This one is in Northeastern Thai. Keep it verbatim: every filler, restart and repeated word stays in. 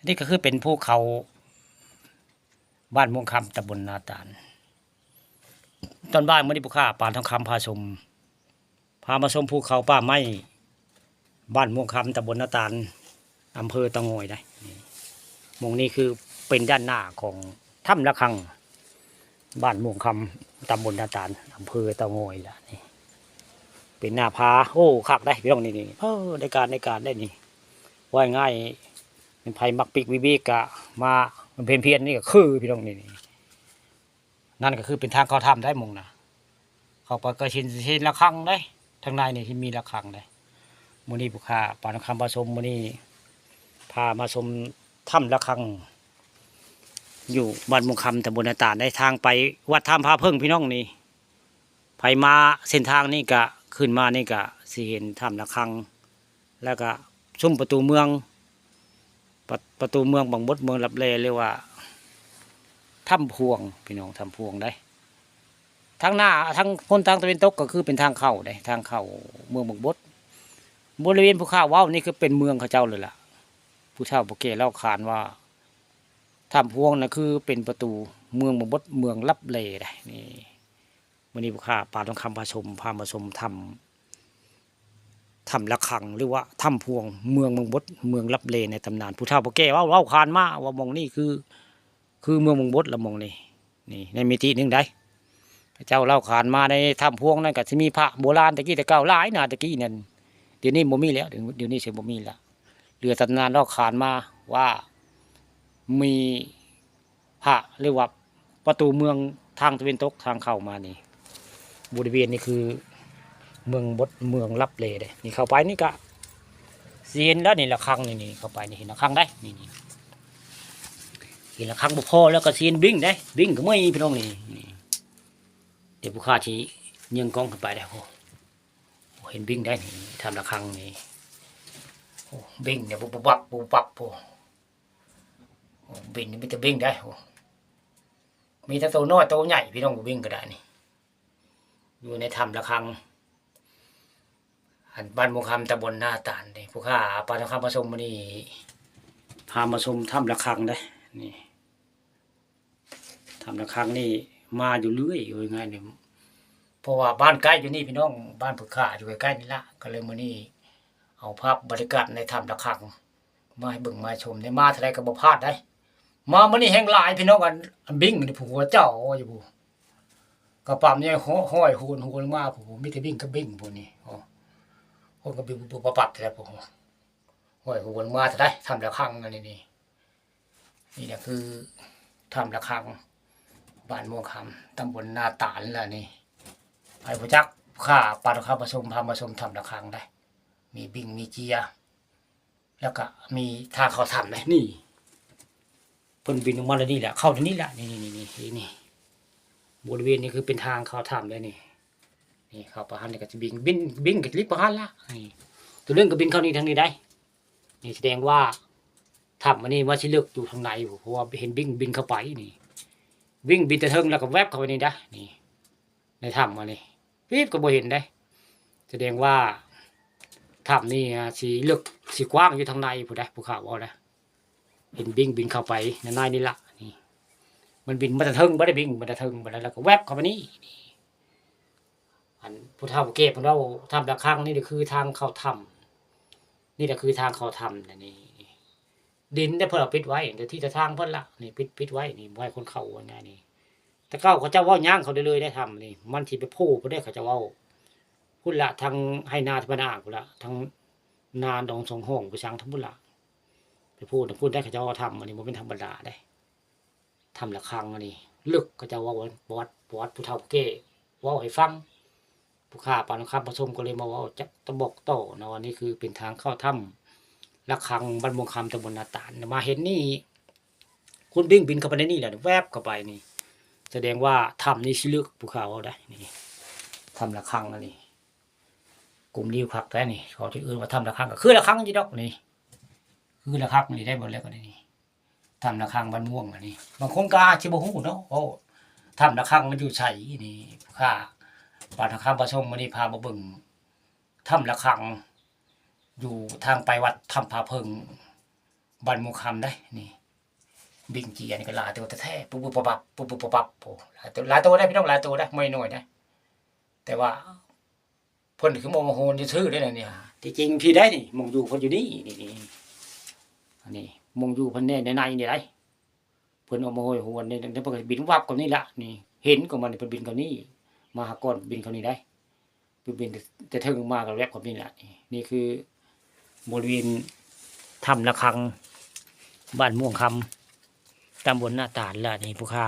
นี่ก็คือเป็นภูเขาบ้านม่วงคำ ตำบลนาตาล ตอนบ่ายมื้อนี้ผู้ข้าปานทองคำพาชม พามาชมภูเขาป่าไม้ บ้านม่วงคำ ตำบลนาตาล อำเภอเต่างอยได้ นี่ หม่องนี้คือเป็นด้านหน้าของถ้ำระฆัง บ้านม่วงคำ ตำบลนาตาล อำเภอเต่างอยล่ะ นี่ เป็นหน้าผา โอ้ คักได้พี่น้อง นี่ นี่ เออ ได้การ ได้การได้นี่ ว่าง่าย เป็นไผมักปิ๊กวิเวกกะมาบำเพ็ญเพียรนี่ก็คือพี่น้อง นี่ นี่ นั่นก็คือเป็นทางเข้าถ้ำได้หม่องนะ เข้าไปก็เห็น เห็นระฆังได้ ทางในนี่ที่มีระฆังได้ มื้อนี้ผู้ข้าปานคำพาชม มื้อนี้พามาชมถ้ำระฆัง อยู่บ้านม่วงคำ ตำบลนาตาล ได้ทางไปวัดถ้ำพาเพิ่งพี่น้อง นี่ ไผมาเส้นทางนี้ก็ขึ้นมานี่ก็สิเห็นถ้ำระฆัง แล้วก็ซุมประตูเมือง ประ ประตูเมืองบังบด เมืองลับแล หรือว่าถ้ำพวง พี่น้อง ถ้ำพวงได้ ทางหน้า ทางพ้นทางตะวันตกก็คือเป็นทางเข้าได้ ทางเข้าเมืองบังบด บริเวณผู้ข้าเว้านี่คือเป็นเมืองเขาเจ้าเลยล่ะ ผู้เฒ่าผู้แก่เล่าขานว่า ถ้ำพวงน่ะคือเป็นประตูเมืองบังบด เมืองลับแลได้ นี่ มื้อนี้ผู้ข้าปานทองคำพาชม พามาชมถ้ำ ถ้ำระฆัง หรือว่าถ้ำพวง เมืองบังบด เมืองลับแลในตำนาน ผู้เฒ่าผู้แก่เว้า เล่าขานมาว่าหม่องนี้คือ คือเมืองบังบดละหม่องนี้ นี่ ในมิติหนึ่งได้ พระเจ้าเล่าขานมาในถ้ำพวงนั่นก็สิมีพระโบราณแต่กี้แต่เก่าหลายนะ แต่กี้นั่น เดี๋ยวนี้บ่มีแล้ว เดี๋ยว เดี๋ยวนี้สิบ่มีละ เหลือตำนานเล่าขานมาว่ามีพระ หรือว่าประตูเมืองทางตะวันตก ทางเข้ามานี่ บริเวณนี้คือเมืองบังบด เมืองลับแลเด้ นี่เข้าไปนี่ก็สิเห็นแล้ว นี่ระฆัง นี่ นี่ เข้าไปนี่เห็นระฆังได้ นี่ นี่ เห็นระฆังบ่พอแล้วก็สิเห็นบิ่งได้ บิ่งก็มีพี่น้อง นี่ นี่ เดี๋ยวผู้ข้าสิเยียงกล้องขึ้นไปได้ โอ้ เห็นบิ่งได้ นี่ ถ้ำระฆัง นี่ โอ้ บิ่งเนี่ย ปุ๊บปับ ปุ๊บปับ โอ้ โอ้ บิ่งนี่มีแต่บิ่งได้ โอ้ มีแต่โตน้อยโตใหญ่ พี่น้อง บิ่งก็ได้ นี่ อยู่ในถ้ำระฆัง อันบ้านม่วงคำ ตำบลนาตาล นี่ ผู้ข้าปานทองคำพาชม มื้อนี้ พามาชมถ้ำระฆังเด้ นี่ ถ้ำระฆังนี่มาอยู่เรื่อย ว่าง่ายๆ นี่ เพราะว่าบ้านใกล้อยู่นี่พี่น้อง บ้านผู้ข้าอยู่ใกล้ๆ นี่ละ ก็เลยมื้อนี้เอาภาพบรรยากาศในถ้ำระฆังมาให้เบิ่งมาชม ได้มาเท่าใดก็บ่พลาดได้ มามื้อนี้แฮงหลายพี่น้อง อัน อันบิ่งนี่ผู้หัวเจ้าอยู่ผู้ กระป๋ำใหญ่ห้อยโหนๆ ลงมาผู้ มีแต่บิ่งกับบิ่งผู้นี่ โอ้ คนก็บิ่งปุ๊บปับแท้ผู้ ห้อยโหนลงมาเท่าใด ถ้ำระฆังอันนี้นี่ นี่แหละคือถ้ำระฆัง บ้านม่วงคำ ตำบลนาตาลล่ะนี่ ไผบ่จัก ข้าปานคำพาชม พามาชมถ้ำระฆังได้ มีบิ่งมีเจีย แล้วก็มีทางเข้าถ้ำเลย นี่ เพิ่นบิ่งลงมาแล้วนี่แหละ เข้าที่นี่แหละ นี่ นี่ นี่ นี่ นี่ บริเวณนี้คือเป็นทางเข้าถ้ำเลยนี่ นี่เข้าไปหั่นนี่ก็สิบิ่ง บิ่ง บิ่งก็สิลิบไปหั่นละ นี่ ตัวเรื่องก็บิ่งเข้านี่ทางนี้ได้ นี่แสดงว่าถ้ำอันนี้มันสิลึกอยู่ทางในอยู่ เพราะว่าเห็นบิ่งบิ่งเข้าไปนี่ บิ่งบิ่งแต่เทิงแล้วก็แวบเข้าไปนี่นะ นี่ ในถ้ำอันนี้ ปิ๊บก็บ่เห็นได้ แสดงว่าถ้ำนี่นะสิลึกสิกว้างอยู่ทางในผู้ใดผู้ข่าวเอานะ เห็นบิ่งบิ่งเข้าไปในในนี่ละ นี่ มันบิ่งมาแต่เทิง บ่ได้บิ่งมาแต่เทิง บ่ได้ แล้วก็แวบเข้าไปนี่ นี่ อันผู้เฒ่าผู้แก่เพิ่นเว้า ถ้ำระฆังนี่คือทางเข้าถ้ำ นี่แหละคือทางเข้าถ้ำนะนี่ ดินได้เพิ่นเอาปิดไว้ แต่ที่แต่ทางเพิ่นละ นี่ปิด ปิดไว้ นี่บ่ให้คนเข้าว่าง่ายนี่ แต่เก่าเขาเจ้าเว้าย่างเข้าได้เลยได้ถ้ำนี่ มันสิไปโผล่พุ้นเด้ เขาเจ้าเว้า พุ้นละ ทางไฮ่นาธรรมดาพุ้นละ ทางนาดงสองห้องไปทางพุ้นละ ไปโผล่ทางพุ้นได้ เขาเจ้าเว้าถ้ำอันนี้บ่แม่นธรรมดาเด้ ถ้ำระฆังอันนี้ ลึก เขาเจ้าเว้าว่าประวัติ ประวัติผู้เฒ่าผู้แก่เว้าให้ฟัง ผู้ข้าปานคำพาชมก็เลยมาเว้าจักตะบอกต่อนะว่านี่คือเป็นทางเข้าถ้ำระฆังบ้านม่วงคำ ตำบลนาตาล มาเห็นนี่ คนบิ่งบิ่งเข้าไปในนี่แหละ แวบเข้าไปนี่ แสดงว่าถ้ำนี่สิลึก ผู้ข้าเว้าได้ นี่ ถ้ำระฆังอันนี้ กลุ่มนี้คักแท้นี่ เขาจะเอิ้นว่าถ้ำระฆัง ก็คือระฆังอยู่ดอกนี่ คือระฆังนี่ได้หมดแล้วก็ได้นี่ ถ้ำระฆังบ้านม่วงอันนี้ บางคนก็อาจสิบ่ฮู้เนาะ โอ้ ถ้ำระฆังมันอยู่ไสนี่ ผู้ข้าปานคำพาชมมื้อนี้พามาเบิ่งถ้ำระฆัง อยู่ทางไปวัดถ้ำพาเพิ่ง บ้านม่วงคำได้นี่ บิ่งเจียนี่ก็หลายตัวแท้ๆ ปุ๊บปุ๊บปับปับ ปุ๊บปุ๊บปับปับ โอ้ หลายตัว หลายตัวได้พี่น้อง หลายตัวได้ ไม่น้อยได้ แต่ว่า เพิ่นคือบ่มาโหนซื่อๆ ได้นี่ ที่จริงพี่ได้นี่ หม่องอยู่เพิ่นอยู่นี่ นี่ นี่ อันนี้ หม่องอยู่เพิ่นแน่ในๆ นี่ได้ เพิ่นเอามาโหยหวนนี่ เดี๋ยวเพิ่นก็บินวับกับนี่ละ นี่ เห็นก็มัน เพิ่นบินกับนี่ มาหาก่อนบินกับนี่ได้ เพิ่นบินแต่เทิงมาก็แวบกับนี่ละ นี่ นี่คือบริเวณถ้ำนาคัง บ้านม่วงคำ ตำบลนาตาดละ นี่ผู้ข้า